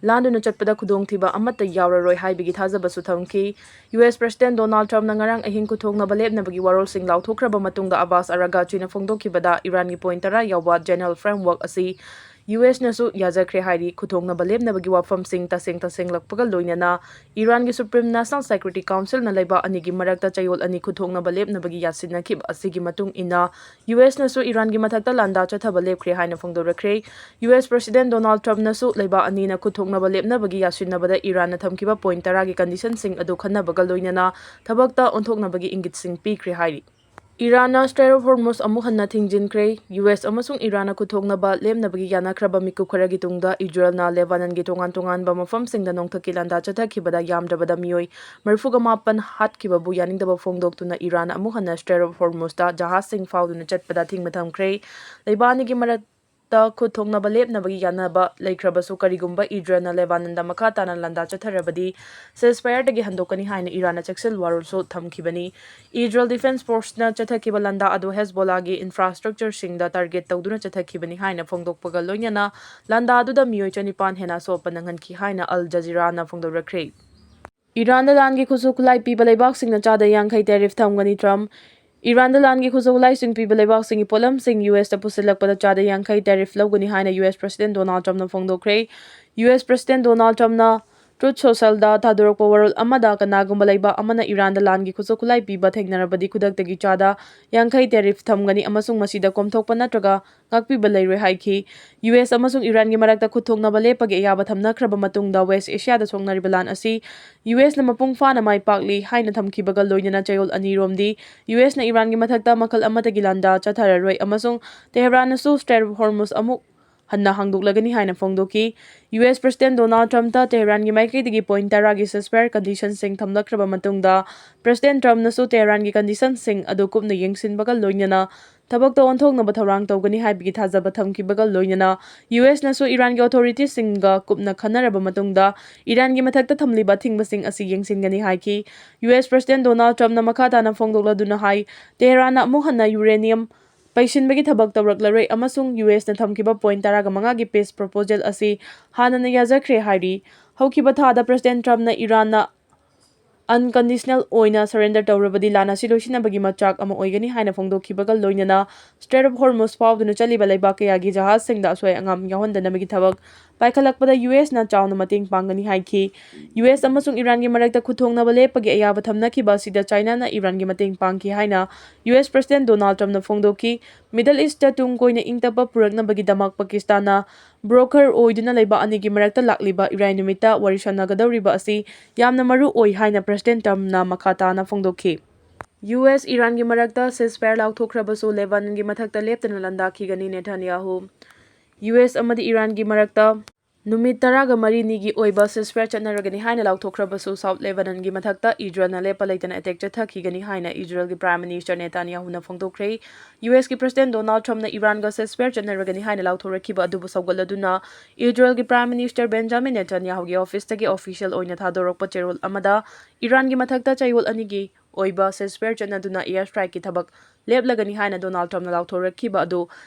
ꯂꯥꯟꯗꯨꯅ ꯆꯠꯄꯗ ꯈꯨꯗꯣꯡꯊꯤꯕ ꯑꯃꯠꯇ ꯌꯥꯎꯔꯔꯣꯏ ꯍꯥꯏꯕꯒꯤ ꯊꯥꯖꯕꯁꯨ ꯊꯝꯈꯤ꯫ ꯌꯨ ꯑꯦꯁ President Donald Trumpꯅ ꯉꯔꯥꯡ ꯑꯍꯤꯡ ꯈꯨꯠ ꯊꯣꯛꯅꯕ ꯂꯦꯞꯅꯕꯒꯤ ꯋꯥꯔꯣꯜꯁꯤꯡ ꯂꯥꯎꯊꯣꯛꯈ꯭ꯔꯕ ꯃꯇꯨꯡꯗ ꯑꯕꯥꯁ ꯑꯔꯥꯒꯥꯆꯤꯅ ꯐꯣꯡꯗꯣꯛꯈꯤꯕꯗ ꯏꯔꯥꯟꯒꯤ ꯄꯣꯏꯟꯠ ꯇꯔꯥ ꯌꯥꯎꯕ general framework ꯑꯁꯤ ꯌꯨ ꯑꯦꯁꯅꯁꯨ ꯌꯥꯖꯈ꯭ꯔꯦ ꯍꯥꯏꯔꯤ꯫ ꯈꯨꯠ ꯊꯣꯛꯅꯕ ꯂꯦꯞꯅꯕꯒꯤ ꯋꯥꯐꯝꯁꯤꯡ ꯇꯁꯦꯡ ꯇꯁꯦꯡꯂꯛꯄꯒ ꯂꯣꯏꯅꯅ ꯏꯔꯥꯟꯒꯤ Supreme National Security Councilꯅ ꯂꯩꯕꯥꯛ ꯑꯅꯤꯒꯤ ꯃꯔꯛꯇ ꯆꯌꯣꯜ ꯑꯅꯤ ꯈꯨꯠ ꯊꯣꯛꯅꯕ ꯂꯦꯞꯅꯕꯒꯤ ꯌꯥꯁꯤꯟꯅꯈꯤꯕ ꯑꯁꯤꯒꯤ ꯃꯇꯨꯡ ꯏꯟꯅ ꯌꯨ ꯑꯦꯁꯅꯁꯨ ꯏꯔꯥꯟꯒꯤ ꯃꯊꯛꯇ ꯂꯥꯟꯗꯥ ꯆꯠꯊꯕ ꯂꯦꯞꯈ꯭ꯔꯦ ꯍꯥꯏꯅ ꯐꯣꯡꯗꯣꯔꯛꯈ꯭ꯔꯦ꯫ ꯌꯨ ꯑꯦꯁ President Donald Trumpꯅꯁꯨ ꯂꯩꯕꯥꯛ ꯑꯅꯤꯅ ꯈꯨꯠ ꯊꯣꯛꯅꯕ ꯂꯦꯞꯅꯕꯒꯤ ꯌꯥꯁꯤꯟꯅꯕꯗ ꯏꯔꯥꯟꯅ ꯊꯝꯈꯤꯕ ꯄꯣꯏꯟꯠ ꯇꯔꯥꯒꯤ conditionꯁꯤꯡ ꯑꯗꯨ ꯈꯟꯅꯕꯒ ꯂꯣꯏꯅꯅ ꯊꯕꯛꯇ ꯑꯣꯟꯊꯣꯛꯅꯕꯒꯤ ꯏꯪꯒꯤꯠꯁꯤꯡ ꯄꯤꯈ꯭ꯔꯦ ꯍꯥꯏꯔꯤ꯫ ꯏꯔꯥꯟꯅ Strait of Hormuz ꯑꯃꯨꯛ ꯍꯟꯅ ꯊꯤꯡꯖꯤꯟꯈ꯭ꯔꯦ꯫ ꯌꯨ ꯑꯦꯁ ꯑꯃꯁꯨꯡ ꯏꯔꯥꯟꯅ ꯈꯨꯠ ꯊꯣꯛꯅꯕ ꯂꯦꯞꯅꯕꯒꯤ ꯌꯥꯅꯈ꯭ꯔꯕ ꯃꯤꯀꯨꯞ ꯈꯔꯒꯤ ꯇꯨꯡꯗ ꯏꯖꯔꯦꯜꯅ ꯂꯦꯕꯥꯅꯟꯒꯤ ꯇꯣꯉꯥꯟ ꯇꯣꯉꯥꯟꯕ ꯃꯐꯝꯁꯤꯡꯗ ꯅꯣꯡꯊꯛꯀꯤ ꯂꯥꯟꯗꯥ ꯆꯠꯊꯈꯤꯕꯗ ꯌꯥꯝꯗ꯭ꯔꯕꯗ ꯃꯤꯑꯣꯏ ꯃꯔꯤꯐꯨꯒ ꯃꯥꯄꯟ ꯍꯥꯠꯈꯤꯕꯕꯨ ꯌꯥꯅꯤꯡꯗꯕ ꯐꯣꯡꯗꯣꯛꯇꯨꯅ ꯏꯔꯥꯟꯅ ꯑꯃꯨꯛ ꯍꯟꯅ Strait of Hormuzꯇ ꯖꯍꯥꯖꯁꯤꯡ ꯐꯥꯎꯗꯨꯅ ꯆꯠꯄꯗ ꯑꯊꯤꯡꯕ ꯊꯝꯈ꯭ꯔꯦ꯫ ꯂꯩꯕꯥꯛ ꯑꯅꯤꯒꯤ ꯃꯔꯛꯇ ꯈꯨꯠ ꯊꯣꯛꯅꯕ ꯂꯦꯞꯅꯕꯒꯤ ꯌꯥꯅꯕ ꯂꯩꯈ꯭ꯔꯕꯁꯨ ꯀꯔꯤꯒꯨꯝꯕ ꯏꯖꯔꯦꯜꯅ ꯂꯦꯕꯥꯅꯟꯗ ꯃꯈꯥ ꯇꯥꯅ ꯂꯥꯟꯗꯥ ꯆꯠꯊꯔꯕꯗꯤ ceasefireꯗꯒꯤ ꯍꯟꯗꯣꯛꯀꯅꯤ ꯍꯥꯏꯅ ꯏꯔꯥꯟꯅ ꯆꯦꯛꯁꯤꯜ ꯋꯥꯔꯣꯜꯁꯨ ꯊꯝꯈꯤꯕꯅꯤ꯫ ꯏꯖꯔꯦꯜ Defence Forceꯅ ꯆꯠꯊꯈꯤꯕ ꯂꯥꯟꯗꯥ ꯑꯗꯨ ꯍꯦꯖꯕꯣꯂꯥꯒꯤ infrastructureꯁꯤꯡꯗ target ꯇꯧꯗꯨꯅ ꯆꯠꯊꯈꯤꯕꯅꯤ ꯍꯥꯏꯅ ꯐꯣꯡꯗꯣꯛꯄꯒ ꯂꯣꯏꯅꯅ ꯂꯥꯟꯗꯥ ꯑꯗꯨꯗ ꯃꯤꯑꯣꯏ ꯆꯅꯤꯄꯥꯟ ꯍꯦꯟꯅ ꯑꯁꯣꯛ ꯑꯄꯟ ꯅꯪꯍꯟꯈꯤ ꯍꯥꯏꯅ ꯑꯜ ꯖꯖꯤꯔꯥꯅ ꯐꯣꯡꯗꯣꯔꯛꯈ꯭ꯔꯦ꯫ ꯏꯔꯥꯟꯗ ꯂꯥꯟꯒꯤ ꯈꯨꯠꯁꯨ ꯈꯨꯠꯂꯥꯏ ꯄꯤꯕ ꯂꯩꯕꯥꯛꯁꯤꯡꯅ ꯆꯥꯗ ꯌꯥꯡꯈꯩ tariff ꯊꯝꯒꯅꯤ ꯇ꯭ꯔꯝꯞ꯫ ꯏꯔꯥꯟꯗ ꯂꯥꯟꯒꯤ ꯈꯨꯠꯁꯨ ꯈꯨꯠꯂꯥꯏꯁꯤꯡ ꯄꯤꯕ ꯂꯩꯕꯥꯛꯁꯤꯡꯒꯤ ꯄꯣꯠꯂꯝꯁꯤꯡ ꯌꯨ ꯑꯦꯁꯇ ꯄꯨꯁꯤꯜꯂꯛꯄꯗ ꯆꯥꯗ ꯌꯥꯡꯈꯩ tariff ꯂꯧꯒꯅꯤ ꯍꯥꯏꯅ ꯌꯨ ꯑꯦꯁ President Donald Trumpꯅ ꯐꯣꯡꯗꯣꯛꯈ꯭ꯔꯦ꯫ ꯌꯨ ꯑꯦꯁ President Donald Trumpꯅ Truth Socialꯗ ꯊꯥꯗꯣꯔꯛꯄ ꯋꯥꯔꯣꯜ ꯑꯃꯗ, ꯀꯅꯥꯒꯨꯝꯕ ꯂꯩꯕꯥꯛ ꯑꯃꯅ ꯏꯔꯥꯟꯗ ꯂꯥꯟꯒꯤ ꯈꯨꯠꯁꯨ ꯈꯨꯠꯂꯥꯏ ꯄꯤꯕ ꯊꯦꯡꯅꯔꯕꯗꯤ ꯈꯨꯗꯛꯇꯒꯤ ꯆꯥꯗ ꯌꯥꯡꯈꯩ tariff ꯊꯝꯒꯅꯤ ꯑꯃꯁꯨꯡ ꯃꯁꯤꯗ ꯀꯣꯝꯊꯣꯛꯄ ꯅꯠꯇ꯭ꯔꯒ ꯉꯥꯛꯄꯤꯕ ꯂꯩꯔꯣꯏ ꯍꯥꯏꯈꯤ꯫ ꯌꯨ ꯑꯦꯁ ꯑꯃꯁꯨꯡ ꯏꯔꯥꯟꯒꯤ ꯃꯔꯛꯇ ꯈꯨꯠ ꯊꯣꯛꯅꯕ ꯂꯦꯞꯄꯒꯤ ꯑꯌꯥꯕ ꯊꯝꯅꯈ꯭ꯔꯕ ꯃꯇꯨꯡꯗ West Asiaꯗ ꯁꯣꯛꯅꯔꯤꯕ ꯂꯥꯟ ꯑꯁꯤ ꯌꯨ ꯑꯦꯁꯅ ꯃꯄꯨꯡ ꯐꯥꯅ ꯃꯥꯏ ꯄꯥꯛꯂꯤ ꯍꯥꯏꯅ ꯊꯝꯈꯤꯕꯒ ꯂꯣꯏꯅꯅ ꯆꯌꯣꯜ ꯑꯅꯤꯔꯣꯝꯗꯤ ꯌꯨ ꯑꯦꯁꯅ ꯏꯔꯥꯟꯒꯤ ꯃꯊꯛꯇ ꯃꯈꯜ ꯑꯃꯠꯇꯒꯤ ꯂꯥꯟꯗꯥ ꯆꯠꯊꯔꯔꯣꯏ ꯑꯃꯁꯨꯡ ꯇꯦꯍꯔꯥꯟꯅꯁꯨ Strait of Hormuz ꯑꯃꯨꯛ ꯍꯟꯅ ꯍꯥꯡꯗꯣꯛꯂꯒꯅꯤ ꯍꯥꯏꯅ ꯐꯣꯡꯗꯣꯛꯈꯤ꯫ ꯌꯨ ꯑꯦꯁ President Donald Trumpꯇ ꯇꯦꯍꯔꯥꯟꯒꯤ ꯃꯥꯏꯀꯩꯗꯒꯤ point ꯇꯔꯥꯒꯤ ceasefire conditionꯁꯤꯡ ꯊꯝꯂꯛꯈ꯭ꯔꯕ ꯃꯇꯨꯡꯗ, President Trumpꯅꯁꯨ ꯇꯦꯍꯔꯥꯟꯒꯤ conditionꯁꯤꯡ ꯑꯗꯨ ꯀꯨꯞꯅ ꯌꯦꯡꯁꯤꯟꯕꯒ ꯂꯣꯏꯅꯅ ꯊꯕꯛꯇ ꯑꯣꯟꯊꯣꯛꯅꯕ ꯊꯧꯔꯥꯡ ꯇꯧꯒꯅꯤ ꯍꯥꯏꯕꯒꯤ ꯊꯥꯖꯕ ꯊꯝꯈꯤꯕꯒ ꯂꯣꯏꯅꯅ, ꯌꯨ ꯑꯦꯁꯅꯁꯨ ꯏꯔꯥꯟꯒꯤ authorityꯁꯤꯡꯒ ꯀꯨꯞꯅ ꯈꯟꯅꯔꯕ ꯃꯇꯨꯡꯗ ꯏꯔꯥꯟꯒꯤ ꯃꯊꯛꯇ ꯊꯝꯂꯤꯕ ꯑꯊꯤꯡꯕꯁꯤꯡ ꯑꯁꯤ ꯌꯦꯡꯁꯤꯟꯒꯅꯤ ꯍꯥꯏꯈꯤ꯫ ꯌꯨ ꯑꯦꯁ President Donald Trumpꯅ ꯃꯈꯥ ꯇꯥꯅ ꯐꯣꯡꯗꯣꯛꯂꯗꯨꯅ ꯍꯥꯏ, ꯇꯦꯍꯔꯥꯟꯅ ꯑꯃꯨꯛ ꯍꯟꯅ uranium ꯄꯩꯁꯤꯟꯕꯒꯤ ꯊꯕꯛ ꯇꯧꯔꯛꯂꯔꯣꯏ ꯑꯃꯁꯨꯡ ꯌꯨ ꯑꯦꯁꯅ ꯊꯝꯈꯤꯕ point ꯇꯔꯥꯒ ꯃꯉꯥꯒꯤ peace proposal ꯑꯁꯤ ꯍꯥꯟꯅꯅ ꯌꯥꯖꯈ꯭ꯔꯦ ꯍꯥꯏꯔꯤ꯫ ꯍꯧꯈꯤꯕ ꯊꯥꯗ President Trumpꯅ ꯏꯔꯥꯟꯅ unconditional ꯑꯣꯏꯅ surrender ꯇꯧꯔꯕꯗꯤ ꯂꯥꯟ ꯑꯁꯤ ꯂꯣꯏꯁꯤꯟꯅꯕꯒꯤ ꯃꯆꯥꯛ ꯑꯃ ꯑꯣꯏꯒꯅꯤ ꯍꯥꯏꯅ ꯐꯣꯡꯗꯣꯛꯈꯤꯕꯒ ꯂꯣꯏꯅꯅ, Strait of Hormuz ꯐꯥꯎꯗꯨꯅ ꯆꯠꯂꯤꯕ ꯂꯩꯕꯥꯛ ꯀꯌꯥꯒꯤ ꯖꯍꯥꯖꯁꯤꯡꯗ ꯑꯁꯣꯏ ꯑꯉꯥꯝ ꯌꯥꯎꯍꯟꯗꯅꯕꯒꯤ ꯊꯕꯛ ꯄꯥꯏꯈꯠꯂꯛꯄꯗ ꯌꯨ ꯑꯦꯁꯅ ꯆꯥꯎꯅ ꯃꯇꯦꯡ ꯄꯥꯡꯒꯅꯤ ꯍꯥꯏꯈꯤ꯫ ꯌꯨ ꯑꯦꯁ ꯑꯃꯁꯨꯡ ꯏꯔꯥꯟꯒꯤ ꯃꯔꯛꯇ ꯈꯨꯠ ꯊꯣꯛꯅꯕ ꯂꯦꯞꯄꯒꯤ ꯑꯌꯥꯕ ꯊꯝꯅꯈꯤꯕ ꯑꯁꯤꯗ ꯆꯥꯏꯅꯥꯅ ꯏꯔꯥꯟꯒꯤ ꯃꯇꯦꯡ ꯄꯥꯡꯈꯤ ꯍꯥꯏꯅ ꯌꯨ ꯑꯦꯁ President Donald Trumpꯅ ꯐꯣꯡꯗꯣꯛꯈꯤ꯫ Middle Eastꯇ ꯇꯨꯡ ꯀꯣꯏꯅ ꯏꯪ ꯇꯞꯄ ꯄꯨꯔꯛꯅꯕꯒꯤꯗꯃꯛ ꯄꯥꯀꯤꯁꯇꯥꯟꯅ broker ꯑꯣꯏꯗꯨꯅ ꯂꯩꯕꯥꯛ ꯑꯅꯤꯒꯤ ꯃꯔꯛꯇ ꯂꯥꯛꯂꯤꯕ ꯏꯔꯥꯏ ꯅꯨꯃꯤꯠꯇ ꯋꯥꯔꯤ ꯁꯥꯟꯅꯒꯗꯧꯔꯤꯕ ꯑꯁꯤ ꯌꯥꯝꯅ ꯃꯔꯨ ꯑꯣꯏ ꯍꯥꯏꯅ President Trumpꯅ ꯃꯈꯥ ꯇꯥꯅ ꯐꯣꯡꯗꯣꯛꯈꯤ꯫ ꯌꯨ ꯑꯦꯁ ꯏꯔꯥꯟꯒꯤ ꯃꯔꯛꯇ ceasefire ꯂꯥꯎꯊꯣꯛꯈ꯭ꯔꯕꯁꯨ, ꯂꯦꯕꯥꯅꯟꯒꯤ ꯃꯊꯛꯇ ꯂꯦꯞꯇꯅ ꯂꯥꯟꯗꯥꯈꯤꯒꯅꯤ ꯅꯦꯇꯥꯟꯌꯥꯍꯨ꯫ ꯌꯨ ꯑꯦꯁ ꯑꯃꯗꯤ ꯏꯔꯥꯟꯒꯤ ꯃꯔꯛꯇ ꯅꯨꯃꯤꯠ ꯇꯔꯥꯒ ꯃꯔꯤꯅꯤꯒꯤ ꯑꯣꯏꯕ ceasefire ꯆꯠꯅꯔꯒꯅꯤ ꯍꯥꯏꯅ ꯂꯥꯎꯊꯣꯛꯈ꯭ꯔꯕꯁꯨ, South ꯂꯦꯕꯥꯅꯟꯒꯤ ꯃꯊꯛꯇ ꯏꯖꯔꯦꯜꯅ ꯂꯦꯞꯄ ꯂꯩꯇꯅ attack ꯆꯠꯊꯈꯤꯒꯅꯤ ꯍꯥꯏꯅ ꯏꯖꯔꯦꯜꯒꯤ Prime Minister ꯅꯦꯇꯥꯟꯌꯥꯍꯨꯅ ꯐꯣꯡꯗꯣꯛꯈ꯭ꯔꯦ꯫ ꯌꯨ ꯑꯦꯁꯀꯤ President Donald Trumpꯅ ꯏꯔꯥꯟꯒ ceasefire ꯆꯠꯅꯔꯒꯅꯤ ꯍꯥꯏꯅ ꯂꯥꯎꯊꯣꯔꯛꯈꯤꯕ ꯑꯗꯨꯕꯨ ꯁꯧꯒꯠꯂꯗꯨꯅ, ꯏꯖꯔꯦꯜꯒꯤ Prime Minister ꯕꯦꯟꯖꯥꯃꯤꯟ ꯅꯦꯇꯥꯟꯌꯥꯍꯨꯒꯤ officeꯇꯒꯤ official ꯑꯣꯏꯅ ꯊꯥꯗꯣꯔꯛꯄ ꯆꯦꯔꯣꯜ ꯑꯃꯗ ꯏꯔꯥꯟꯒꯤ ꯃꯊꯛꯇ ꯆꯌꯣꯜ ꯑꯅꯤꯒꯤ ꯑꯣꯏꯕ ceasefire ꯆꯠꯅꯗꯨꯅ air strikeꯀꯤ ꯊꯕꯛ ꯂꯦꯞꯂꯒꯅꯤ ꯍꯥꯏꯅ ꯗꯣꯅꯥꯜꯗ ꯇ꯭ꯔꯝꯞꯅ ꯂꯥꯎꯊꯣꯔꯛꯈꯤꯕ ꯑꯗꯨ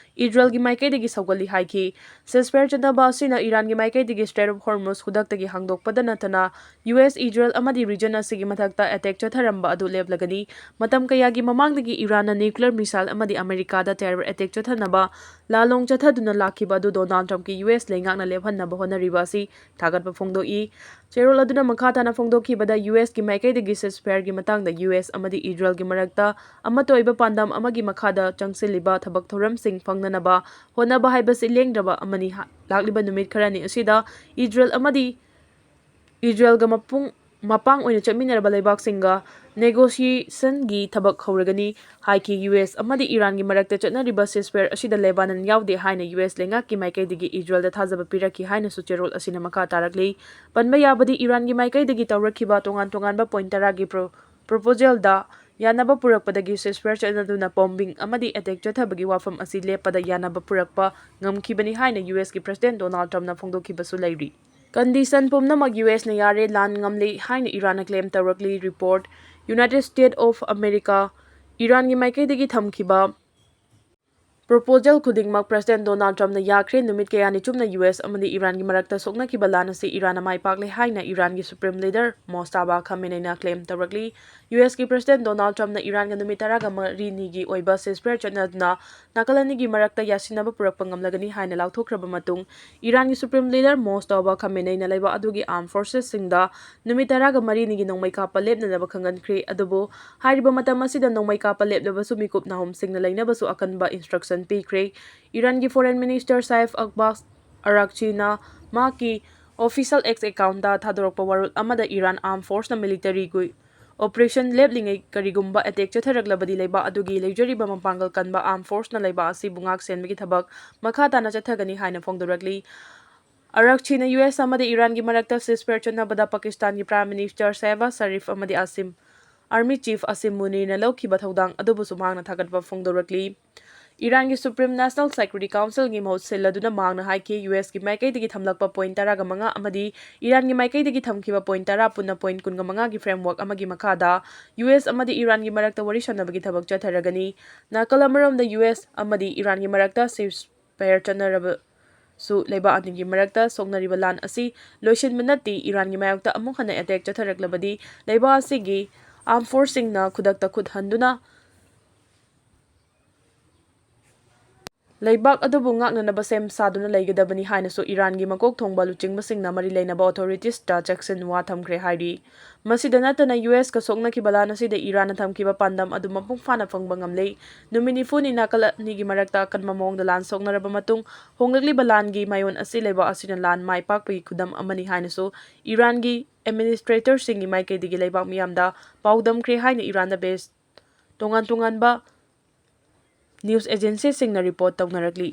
ꯏꯖꯔꯦꯜꯒꯤ ꯃꯥꯏꯀꯩꯗꯒꯤ ꯁꯧꯒꯠꯂꯤ ꯍꯥꯏꯈꯤ꯫ Ceasefire ꯆꯠꯅꯕ ꯑꯁꯤꯅ ꯏꯔꯥꯟꯒꯤ ꯃꯥꯏꯀꯩꯗꯒꯤ Strait of Hormuz ꯈꯨꯗꯛꯇꯒꯤ ꯍꯥꯡꯗꯣꯛꯄꯗ ꯅꯠꯇꯅ, ꯌꯨ ꯑꯦꯁ, ꯏꯖꯔꯦꯜ ꯑꯃꯗꯤ region ꯑꯁꯤꯒꯤ ꯃꯊꯛꯇ attack ꯆꯠꯊꯔꯝꯕ ꯑꯗꯨ ꯂꯦꯞꯂꯒꯅꯤ꯫ ꯃꯇꯝ ꯀꯌꯥꯒꯤ ꯃꯃꯥꯡꯗꯒꯤ ꯏꯔꯥꯟꯅ nuclear missile ꯑꯃꯗꯤ ꯑꯃꯦꯔꯤꯀꯥꯗ terror attack ꯆꯠꯊꯅꯕ ꯂꯥꯂꯣꯡ ꯆꯠꯊꯗꯨꯅ ꯂꯥꯛꯈꯤꯕ ꯑꯗꯨ ꯗꯣꯅꯥꯜꯗ ꯇ꯭ꯔꯝꯞꯀꯤ ꯌꯨ ꯑꯦꯁ ꯂꯩꯉꯥꯛꯅ ꯂꯦꯞꯍꯟꯅꯕ ꯍꯣꯠꯅꯔꯤꯕ ꯑꯁꯤ ꯊꯥꯒꯠꯄ ꯐꯣꯡꯗꯣꯛꯏ꯫ ꯆꯦꯔꯣꯜ ꯑꯗꯨꯅ ꯃꯈꯥ ꯇꯥꯅ ꯐꯣꯡꯗꯣꯛꯈꯤꯕꯗ, ꯌꯨ ꯑꯦꯁꯀꯤ ꯃꯥꯏꯀꯩꯗꯒꯤ ceasefireꯒꯤ ꯃꯇꯥꯡꯗ ꯌꯨ ꯑꯦꯁ ꯑꯃꯗꯤ ꯏꯖꯔꯦꯜꯒꯤ ꯃꯔꯛꯇ ꯑꯃꯠꯇ ꯑꯣꯏꯕ ꯄꯥꯟꯗꯝ ꯑꯃꯒꯤ ꯃꯈꯥꯗ ꯆꯪꯁꯤꯜꯂꯤꯕ ꯊꯕꯛ ꯊꯧꯔꯝꯁꯤꯡ ꯐꯪꯅꯅꯕ ꯍꯣꯠꯅꯕ ꯍꯥꯏꯕꯁꯤ ꯂꯦꯡꯗ꯭ꯔꯕ ꯑꯃꯅꯤ꯫ ꯍꯥ-, ꯂꯥꯛꯂꯤꯕ ꯅꯨꯃꯤꯠ ꯈꯔꯅꯤ ꯑꯁꯤꯗ ꯏꯖꯔꯦꯜ ꯑꯃꯗꯤ ꯏꯖꯔꯦꯜꯒ ꯃꯄꯨꯡ, ꯃꯄꯥꯡ ꯑꯣꯏꯅ ꯆꯠꯃꯤꯟꯅꯔꯕ ꯂꯩꯕꯥꯛꯁꯤꯡꯒ negotiationꯒꯤ ꯊꯕꯛ ꯍꯧꯔꯒꯅꯤ ꯍꯥꯏꯈꯤ꯫ ꯌꯨ ꯑꯦꯁ ꯑꯃꯗꯤ ꯏꯔꯥꯟꯒꯤ ꯃꯔꯛꯇ ꯆꯠꯅꯔꯤꯕ ceasefire ꯑꯁꯤꯗ ꯂꯦꯕꯥꯅꯟ ꯌꯥꯎꯗꯦ ꯍꯥꯏꯅ ꯌꯨ ꯑꯦꯁ ꯂꯩꯉꯥꯛꯀꯤ ꯃꯥꯏꯀꯩꯗꯒꯤ ꯏꯖꯔꯦꯜꯗ ꯊꯥꯖꯕ ꯄꯤꯔꯛꯈꯤ ꯍꯥꯏꯅꯁꯨ ꯆꯦꯔꯣꯜ ꯑꯁꯤꯅ ꯃꯈꯥ ꯇꯥꯔꯛꯂꯤ꯫ ꯄꯟꯕ ꯌꯥꯕꯗꯤ, ꯏꯔꯥꯟꯒꯤ ꯃꯥꯏꯀꯩꯗꯒꯤ ꯇꯧꯔꯛꯈꯤꯕ ꯇꯣꯉꯥꯟ ꯇꯣꯉꯥꯟꯕ point ꯇꯔꯥꯒꯤ pro-, proposalꯗ ꯌꯥꯅꯕ ꯄꯨꯔꯛꯄꯗꯒꯤ ceasefire ꯆꯠꯅꯗꯨꯅ bombing ꯑꯃꯗꯤ attack ꯆꯠꯊꯕꯒꯤ ꯋꯥꯐꯝ ꯑꯁꯤ ꯂꯦꯞꯄꯗ ꯌꯥꯅꯕ ꯄꯨꯔꯛꯄ ꯉꯝꯈꯤꯕꯅꯤ ꯍꯥꯏꯅ ꯌꯨ ꯑꯦꯁꯀꯤ President ꯗꯣꯅꯥꯜꯗ ꯇ꯭ꯔꯝꯞꯅ ꯐꯣꯡꯗꯣꯛꯈꯤꯕꯁꯨ ꯂꯩꯔꯤ꯫ Condition ꯄꯨꯝꯅꯃꯛ ꯌꯨ ꯑꯦꯁꯅ ꯌꯥꯔꯦ, ꯂꯥꯟ ꯉꯝꯂꯦ ꯍꯥꯏꯅ ꯏꯔꯥꯟꯅ claim ꯇꯧꯔꯛꯂꯤ꯫ Report, United States of America, ꯏꯔꯥꯟꯒꯤ ꯃꯥꯏꯀꯩꯗꯒꯤ ꯊꯝꯈꯤꯕ proposal ꯈꯨꯗꯤꯡꯃꯛ President ꯗꯣꯅꯥꯜꯗ ꯇ꯭ꯔꯝꯞꯅ ꯌꯥꯈ꯭ꯔꯦ꯫ ꯅꯨꯃꯤꯠ ꯀꯌꯥꯅꯤ ꯆꯨꯞꯅ ꯌꯨ ꯑꯦꯁ ꯑꯃꯗꯤ ꯏꯔꯥꯟꯒꯤ ꯃꯔꯛꯇ ꯁꯣꯛꯅꯈꯤꯕ ꯂꯥꯟ ꯑꯁꯤ ꯏꯔꯥꯟꯅ ꯃꯥꯏ ꯄꯥꯛꯂꯦ ꯍꯥꯏꯅ ꯏꯔꯥꯟꯒꯤ Supreme Leader ꯃꯣꯁꯇꯥꯕꯥ ꯈꯥꯃꯦꯅꯦꯅ claim ꯇꯧꯔꯛꯂꯤ꯫ ꯌꯨ ꯑꯦꯁꯀꯤ President ꯗꯣꯅꯥꯜꯗ ꯇ꯭ꯔꯝꯞꯅ ꯏꯔꯥꯟꯒ ꯅꯨꯃꯤꯠ ꯇꯔꯥꯒ ꯃꯔꯤꯅꯤꯒꯤ ꯑꯣꯏꯕ ceasefire ꯆꯠꯅꯗꯨꯅ ꯅꯥꯀꯜ ꯑꯅꯤꯒꯤ ꯃꯔꯛꯇ ꯌꯥꯁꯤꯟꯅꯕ ꯄꯨꯔꯛꯄ ꯉꯝꯂꯒꯅꯤ ꯍꯥꯏꯅ ꯂꯥꯎꯊꯣꯛꯈ꯭ꯔꯕ ꯃꯇꯨꯡ, ꯏꯔꯥꯟꯒꯤ Supreme Leader ꯃꯣꯁꯇꯥꯕꯥ ꯈꯥꯃꯦꯅꯦꯅ ꯂꯩꯕꯥꯛ ꯑꯗꯨꯒꯤ armed forcesꯁꯤꯡꯗ ꯅꯨꯃꯤꯠ ꯇꯔꯥꯒ ꯃꯔꯤꯅꯤꯒꯤ ꯅꯣꯡꯃꯩ ꯀꯥꯞꯄ ꯂꯦꯞꯅꯅꯕ ꯈꯪꯍꯟꯈ꯭ꯔꯦ꯫ ꯑꯗꯨꯕꯨ ꯍꯥꯏꯔꯤꯕ ꯃꯇꯝ ꯑꯁꯤꯗ ꯅꯣꯡꯃꯩ ꯀꯥꯞꯄ ꯂꯦꯞꯂꯕꯁꯨ ꯃꯤꯀꯨꯞ ꯅꯥꯍꯨꯝꯁꯤꯡꯅ ꯂꯩꯅꯕꯁꯨ ꯑꯀꯟꯕ instruction ꯄꯤꯈ꯭ꯔꯦ꯫ ꯏꯔꯥꯟꯒꯤ Foreign Minister ꯁꯥꯏꯐ ꯑꯛꯕꯥꯁ ꯑꯔꯥꯛꯆꯤꯅ ꯃꯍꯥꯛꯀꯤ official X accountꯇ ꯊꯥꯗꯣꯔꯛꯄ ꯋꯥꯔꯣꯜ ꯑꯃꯗ ꯏꯔꯥꯟ armed forceꯅ militaryꯒꯤ operation ꯂꯦꯞꯂꯤꯉꯩ ꯀꯔꯤꯒꯨꯝꯕ attack ꯆꯠꯊꯔꯛꯂꯕꯗꯤ ꯂꯩꯕꯥꯛ ꯑꯗꯨꯒꯤ ꯂꯩꯖꯔꯤꯕ ꯃꯄꯥꯡꯒꯜ ꯀꯟꯕ armed forceꯅ ꯂꯩꯕꯥꯛ ꯑꯁꯤꯕꯨ ꯉꯥꯛ ꯁꯦꯟꯕꯒꯤ ꯊꯕꯛ ꯃꯈꯥ ꯇꯥꯅ ꯆꯠꯊꯒꯅꯤ ꯍꯥꯏꯅ ꯐꯣꯡꯗꯣꯔꯛꯂꯤ꯫ ꯑꯔꯥꯛꯆꯤꯅ ꯌꯨ ꯑꯦꯁ ꯑꯃꯗꯤ ꯏꯔꯥꯟꯒꯤ ꯃꯔꯛꯇ ceasefire ꯆꯠꯅꯕꯗ ꯄꯥꯀꯤꯁꯇꯥꯟꯒꯤ Prime Minister ꯁꯦꯍꯕꯥꯖ ꯁꯔꯤꯐ ꯑꯃꯗꯤ ꯑꯁꯤꯝ, Army Chief ꯑꯁꯤꯝ ꯃꯨꯅꯤꯔꯅ ꯂꯧꯈꯤꯕ ꯊꯧꯗꯥꯡ ꯑꯗꯨꯕꯨꯁꯨ ꯃꯍꯥꯛꯅ ꯊꯥꯒꯠꯄ ꯐꯣꯡꯗꯣꯔꯛꯂꯤ꯫ ꯏꯔꯥꯟꯒꯤ Supreme National Security Councilꯒꯤ ꯃꯍꯨꯠ ꯁꯤꯜꯂꯗꯨꯅ ꯃꯍꯥꯛꯅ ꯍꯥꯏꯈꯤ, ꯌꯨ ꯑꯦꯁꯀꯤ ꯃꯥꯏꯀꯩꯗꯒꯤ ꯊꯝꯂꯛꯄ point ꯇꯔꯥꯒ ꯃꯉꯥ ꯑꯃꯗꯤ ꯏꯔꯥꯟꯒꯤ ꯃꯥꯏꯀꯩꯗꯒꯤ ꯊꯝꯈꯤꯕ point ꯇꯔꯥ ꯄꯨꯟꯅ point ꯀꯨꯟꯒ ꯃꯉꯥꯒꯤ framework ꯑꯃꯒꯤ ꯃꯈꯥꯗ ꯌꯨ ꯑꯦꯁ ꯑꯃꯗꯤ ꯏꯔꯥꯟꯒꯤ ꯃꯔꯛꯇ ꯋꯥꯔꯤ ꯁꯥꯟꯅꯕꯒꯤ ꯊꯕꯛ ꯆꯠꯊꯔꯒꯅꯤ꯫ ꯅꯥꯀꯜ ꯑꯃꯔꯣꯝꯗ ꯌꯨ ꯑꯦꯁ ꯑꯃꯗꯤ ꯏꯔꯥꯟꯒꯤ ꯃꯔꯛꯇ ceasefire ꯆꯠꯅꯔꯕꯁꯨ ꯂꯩꯕꯥꯛ ꯑꯅꯤꯒꯤ ꯃꯔꯛꯇ ꯁꯣꯛꯅꯔꯤꯕ ꯂꯥꯟ ꯑꯁꯤ ꯂꯣꯏꯁꯤꯟꯕ ꯅꯠꯇꯦ꯫ ꯏꯔꯥꯟꯒꯤ ꯃꯥꯌꯣꯛꯇ ꯑꯃꯨꯛ ꯍꯟꯅ attack ꯆꯠꯊꯔꯛꯂꯕꯗꯤ ꯂꯩꯕꯥꯛ ꯑꯁꯤꯒꯤ armed forceꯁꯤꯡꯅ ꯈꯨꯗꯛꯇ ꯈꯨꯠ ꯍꯟꯗꯨꯅ ꯂꯩꯕꯥꯛ ꯑꯗꯨꯕꯨ ꯉꯥꯛꯅꯅꯕ ꯁꯦꯝ ꯁꯥꯗꯨꯅ ꯂꯩꯒꯗꯕꯅꯤ ꯍꯥꯏꯅꯁꯨ ꯏꯔꯥꯟꯒꯤ ꯃꯀꯣꯛ ꯊꯣꯡꯕ ꯂꯨꯆꯤꯡꯕꯁꯤꯡꯅ ꯃꯔꯤ ꯂꯩꯅꯕ authorities ꯇ ꯆꯦꯛꯁꯤꯟ ꯋꯥ ꯊꯝꯈ꯭ꯔꯦ ꯍꯥꯏꯔꯤ꯫ ꯃꯁꯤꯗ ꯅꯠꯇꯅ ꯌꯨ ꯑꯦꯁꯀ ꯁꯣꯛꯅꯈꯤꯕ ꯂꯥꯟ ꯑꯁꯤꯗ ꯏꯔꯥꯟꯅ ꯊꯝꯈꯤꯕ ꯄꯥꯟꯗꯝ ꯑꯗꯨ ꯃꯄꯨꯡ ꯐꯥꯅ ꯐꯪꯕ ꯉꯝꯂꯦ꯫ ꯅꯨꯃꯤꯠ ꯅꯤꯐꯨꯅꯤ ꯅꯥꯀꯜ ꯑꯅꯤꯒꯤ ꯃꯔꯛꯇ ꯑꯀꯟꯕ ꯃꯑꯣꯡꯗ ꯂꯥꯟ ꯁꯣꯛꯅꯔꯕ ꯃꯇꯨꯡ ꯍꯣꯡꯂꯛꯂꯤꯕ ꯂꯥꯟꯒꯤ ꯃꯥꯏꯑꯣꯟ ꯑꯁꯤ ꯂꯩꯕꯥꯛ ꯑꯁꯤꯅ ꯂꯥꯟ ꯃꯥꯏ ꯄꯥꯛꯄꯒꯤ ꯈꯨꯗꯝ ꯑꯃꯅꯤ ꯍꯥꯏꯅꯁꯨ ꯏꯔꯥꯟꯒꯤ administratorꯁꯤꯡꯒꯤ ꯃꯥꯏꯀꯩꯗꯒꯤ ꯂꯩꯕꯥꯛ ꯃꯤꯌꯥꯝꯗ ꯄꯥꯎꯗꯝꯈ꯭ꯔꯦ ꯍꯥꯏꯅ ꯏꯔꯥꯟꯗ base ꯇꯣꯉꯥꯟ ꯇꯣꯉꯥꯟꯕ news agencyꯁꯤꯡꯅ report ꯇꯧꯅꯔꯛꯂꯤ꯫